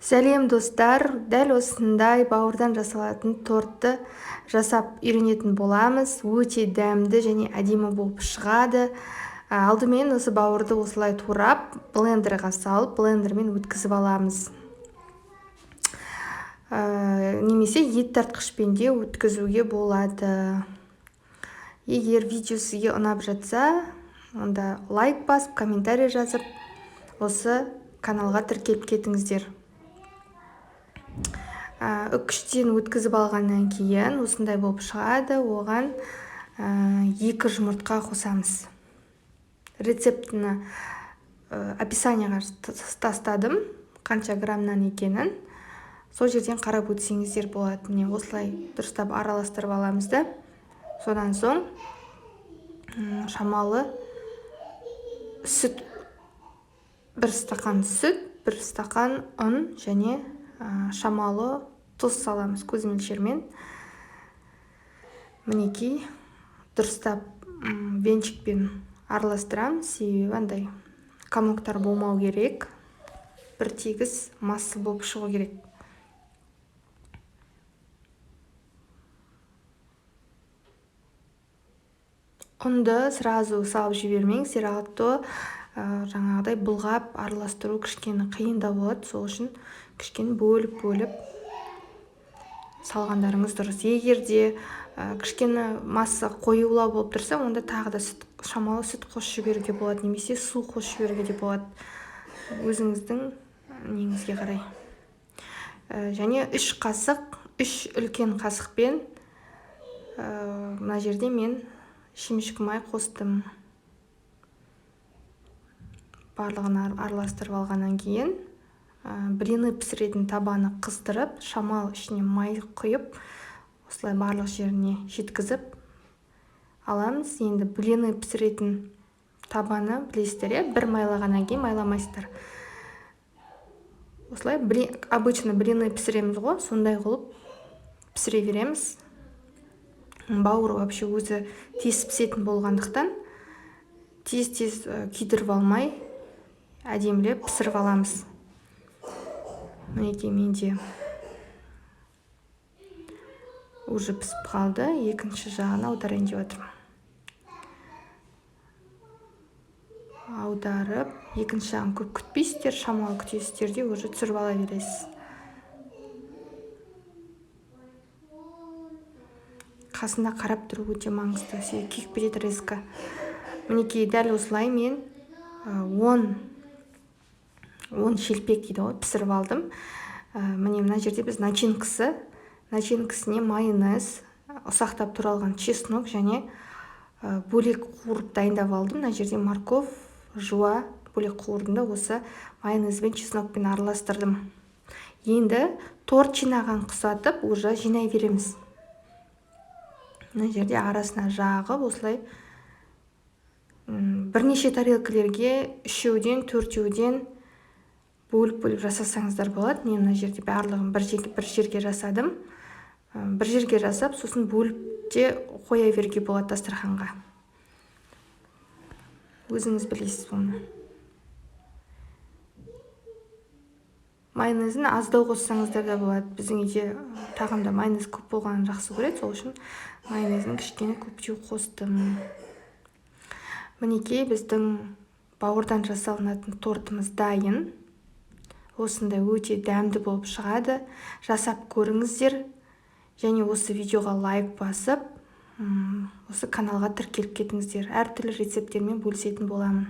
Сәлем, достар! Дәл осындай бауырдан жасалатын тортты жасап үйренетін боламыз. Өте дәмді және әдемі болып шығады. Алдымен осы бауырды осылай турап, блендерға салып, блендермен өткізіп аламыз. Немесе ет тартқышпен де өткізуге болады. Егер видео сізге ұнап жатса, онда лайк басып, комментарий жазып, осы каналға тіркеліп кетіңіздер. Үккіштен өткізіп алғаннан кейін осындай болып шығады. Оған 2 жұмыртқа қосамыз. Рецептіні описанияға тастадым, қанша граммнан екенін. Сол жерден қарап өтсеңіздер болады. Міне, осылай дұрыстап араластырып аламыз да. Содан соң шамалы сүт, 1 стақан сүт, 1 стақан ұн және шамалы тұз саламыз көз мөлшерімен. Мінекей, дұрыстап венчикпен араластырамыз, себебі андай комоктар болмау керек, бір тегіс масса болып шығу керек. Ұнды сразу салып жібермеңіздер, а то жаңағыдай бұлғап араластыру кішкене қиындау болады. Сол үшін кішкене бөліп-бөліп салғандарыңыз дұрыс. Егер де кішкене масса қоюлау болып тұрса, онда тағы да шамалы сүт қосып жіберуге болады, немесе су қосып жіберуге де болады. Өзіңіздің неңізге қарай. Және 3 қасық, 3 үлкен қасықпен мына жерде мен шемішкі май қостым. Барлығын араластырып алғаннан кейін, блины пісіретін табаны қыздырып, шамалы ішіне май құйып, осылай барлық жеріне жеткізіп аламыз. Енді блины пісіретін табаны білесіздер, иә, бір майлағаннан кейін майламайсыздар. Осылай обычно блины пісіреміз ғой, сондай қылып пісіре береміз. Бауыр вообще өзі тез пісетін болғандықтан тез-тез күйдіріп алмай әдемілеп пісіріп аламыз. Мінекей, менде уже пісіп қалды. Екінші жағын аударайын деп жатырмын. Аударып, екінші жағын көп күтпейсіздер, шамалы күтесіздер де уже түсіріп ала бересіз. Қасында қарап тұру өте маңызды, себебі күйіп кетеді резко. Мінекей, дәл осылай мен 10 шелпек дейді ғой, пісіріп алдым. Міне, мына жерде біз начинкасіне майонез, ұсақтап туралған чеснок және бөлек қуырып дайындап алдым. Мына жерде морковь, жуа бөлек қуырдым да, осы майонезбен, чеснокпен араластырдым. Енді торт жинаған құсатып уже жинай береміз. Мына жерде арасына жағып, осылай, бірнеше тарелкілерге үшеуден, төртеуден бөліп-бөліп жасасаңыздар болады. Мен мына жерде барлығын бір жерге жасадым. Бір жерге жасап, сосын бөліп те қоя беруге болады дастарханға. Өзіңіз білесіз оны. Майонезін аздау қоссаңыздар да болады. Біздің үйде тағамда майонез көп болғанын жақсы көреді, сол үшін майонезін кішкене көптеу қостым. Мінекей, біздің бауырдан жасалынатын тортымыз дайын. Осындай өте дәмді болып шығады. Жасап көріңіздер. Және осы видеоға лайк басып, осы каналға тіркеліп кетіңіздер. Әртүрлі рецепттермен бөлісетін боламын.